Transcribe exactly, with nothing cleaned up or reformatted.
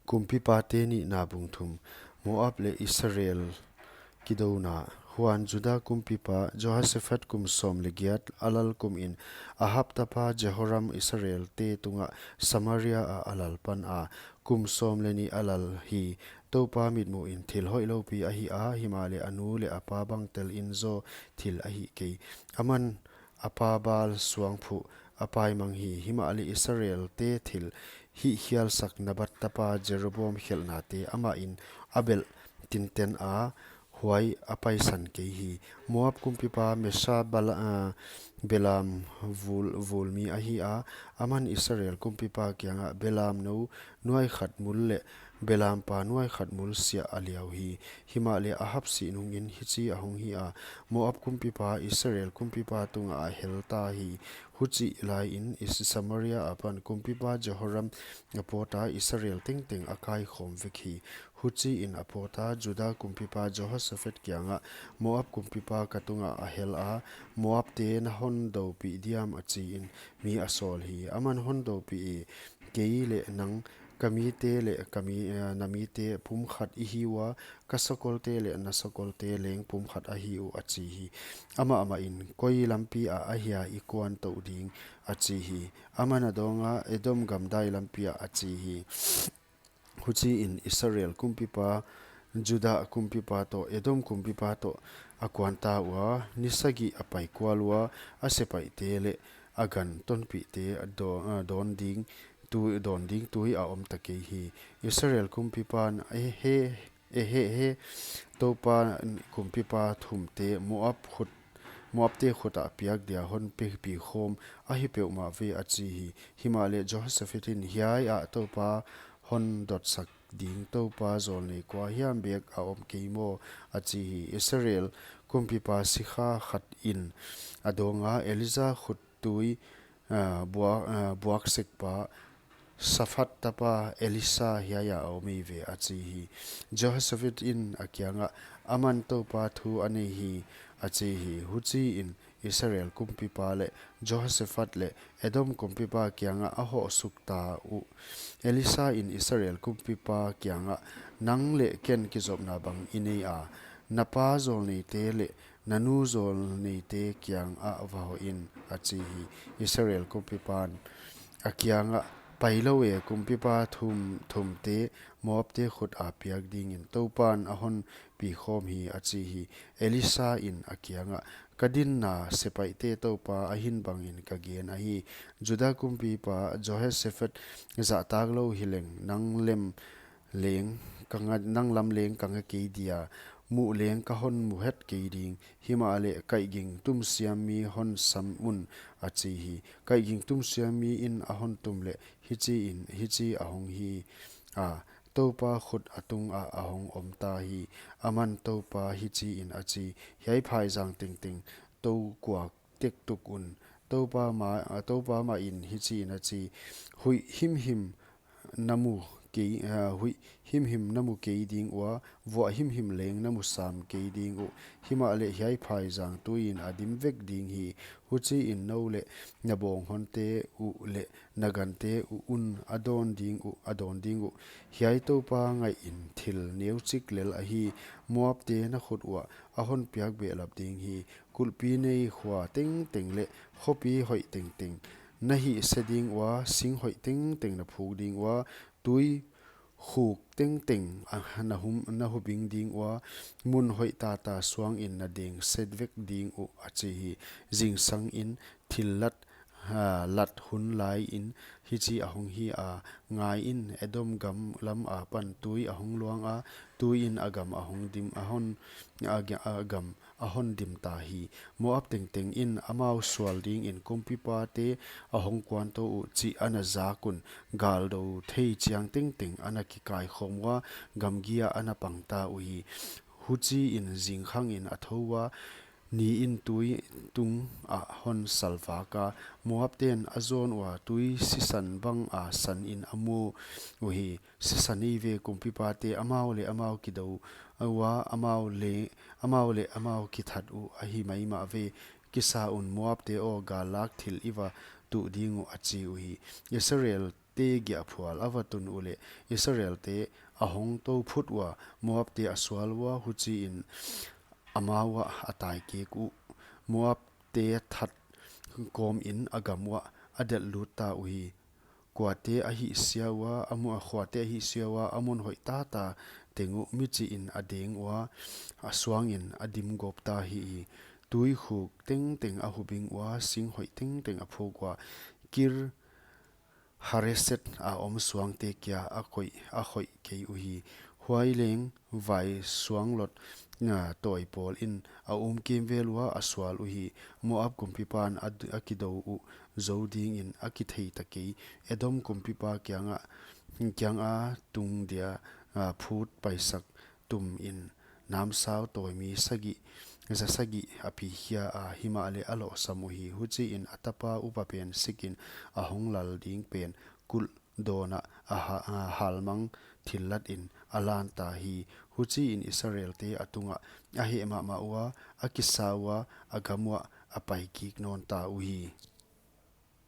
Kumpipate nihna bung thum. Moab leh Israel kidouna. Huan Juda kumpipa Jehoshaphat kum sawm leh giat a lal kumin, Ahab tapa Jehoram Israelte tungah Samaria ah a lal pan a, kum sawm leh nih a lal hi. Toupa mitmuhin thil hoihlou pi ahi a, himahleh a nu leh a pa bang telin zaw thil a hih kei. Aman a pa Baal suangphuh a paimang hi. Himahleh Israelte thil hihkhialsak Nebat tapa Jeroboam khelhnate amahin a belh tinten a, huai a paisan kei hi. Moab kumpipa Mesha Bala-, ah, belam vul, vulmi ahi a, aman Israel kumpipa kiangah belamnou nuai khat mul leh belampa nuai khat mul siah a liau hi. Himahleh Ahab sih nungin hichi a hong hi a, Moab kumpipa Israel kumpipa tungah a hel ta hi. Huchih laiin Is-, Samaria apan kumpipa Jehoram a pawt a, Israel tengteng a kaikhawm vek hi. Huchiin a pawt a, Juda kumpipa Jehoshaphat kiangah, Moab kumpipa ka tungah a hel a, Moabte na hon doupih diam, a chiin mi a sawl hi. Aman hon doupih e, kei leh nang, ka mite leh ka mi, eh, na mite pumkhat i hi ua, ka sakolte leh na sakolte leng pumkhat a hi uh, a chi hi. Amah, amahin, koi lampi ah ahia i kuan tou ding, a chi hi. Aman a dawng a, Edom gamdai lampi ah, a chi hi. Huchiin Israel kumpipa, Juda kumpipa toh, Edom kumpipa toh a kuan ta ua, ni sagih a pai kual ua, a sepaihte leh a gan tonpihte a daw-, a dawn ding, tu-, dawn ding tui a om ta kei hi. Israel kumpipan, Ehe, ehe, he, Toupa kumpipa thumte Moab khut, Moabte khut ah piak dia hon pe, pi khawm ahi peuhmah ve, a chi hi. Himahleh Jehoshaphat in, Hiai ah Toupa hon dotsak ding Toupa zawlnei kua hiam bek a om kei maw? a chi hi. Israel kumpipa sikha khat in a dawng a, Elija khut tui, ah, buak, ah, buak sekpa Shaphat tapa Elisa hiai ah a om ei ve, a chi hi. Jehoshaphat in a kiangah, Aman Toupa thu a nei hi, a chi hi. Huchiin Israel kumpipa leh Jehoshaphat leh Edom kumpipa kiangah a hoh suk ta uh. Elisa in Israel kumpipa kiangah, Nang leh ken kizopna bang i nei a, na pa zawlneite leh na nu zawlneite kiangah va hoh in, a chi hi. Israel kumpipan a kiangah, Pai lou e, kumpipa thum, thumte Moabte khut ah piak dingin Toupan a hon pi khawm hi, a chi hi. Elisa in a kiangah, Ka dinna sepaihte Toupa ahin bangin ka gen ahi, Juda kumpipa Jehoshaphat zahtak lou hileng, nang lem leng ka nga, nang lam leng ka nga kei dia, muh leng ka hon mu het kei ding, himahleh kaihging tumsiam mi hon sam un, a chi hi. Kaihging tumsiam mi in a hon tum leh hichiin, hichi a hong hi a, Toupa khut a tungah a hong om ta hi. Aman Toupa hichiin a chi, Hiai phaizang tengteng tou kuak tektuk un. Toupa ma, a, Toupa mahin hichiin a chi, Huih himhim na mu kei, ah, huih himhim na mu kei ding ua, vuah himhim leng na mu sam kei ding uh. Himahleh hiai phaizang tuin a dim vek ding hi. Huchiin nou leh na bawnghonte uh leh na gante uh un a dawn ding uh, a dawn ding uh. Hiai Toupa ngaihin thil neuchik lel ahi, Moabte na khut uah a hon piak behlap ding hi. Kulhpi nei khua tengteng leh khopi hoih tengteng na hihse ding ua, sing hoih tengteng na phuk ding ua, tui khuk tengteng a na hum, na hubing ding ua, mun hoih tata suangin na dengse vek ding uh, a chi hi. Zingsangin thillat, ha, lat hun laiin hichi a hong hi a, ngaiin, Edom gam lam apan tui a hong luang a, tuiin a gam a hong dim, a hon, a ga-, a gam a hon dim ta hi. Moab tengteng in amau sual dingin kumpipate a hong kuantou uh chih ana zak un, galdou thei chiang tengteng ana kikaikhawm ua, gamgi ah ana pang ta uhi. Huchiin zingkhangin a thou ua, niin tui tungah hon salvak a, Moabten a zawn ua tui sisan banga sanin a mu uhi. Sisan ei ve, kumpipate amau leh amau kidou ua, amau leh, amau leh amau kithat uh ahi maimah ve. Kisa un, Moabte aw, gallak thil i va tuh ding uh, a chi uhi. Israel te giahphual a va tun uleh Israelte a hong tou phut ua, Moabte a sual ua, huchiin amau ah a tai kik uh. Moabte that kawmin a gam uah a delh lut ta uhi. Kuate a hihsia ua, a mu-, a khuate a hihsia ua, a mun hoih tata teng uh michihin a deng ua, a suangin a dim gawp ta hi. Tuikhuk tengteng a hubing ua, sing hoih tengteng a phuk ua, Kir Hareset a om suangte kia a khoih, a khoih kei uhi. Huai leng vai suanglot, a, tawi pawlin a um kimvel ua a sual uhi. Moab kumpipan a d-, a kidou uh zou dingin a kithei ta kei. Edom kumpipa kianga, kianga tung dia, a, phut paisak tumin namsau tawimi sagih, za sagih a pikhia a, himahleh a lohsam uhi. Huchiin a tapa upa pen sikin a hong lal ding pen kulh dawnah a ha-, a halmang thillatin a lan ta hi. Huchiin Israelte a tungah a heh mahmah ua, a kisa ua, a gam uah a pai kik nawn ta uhi.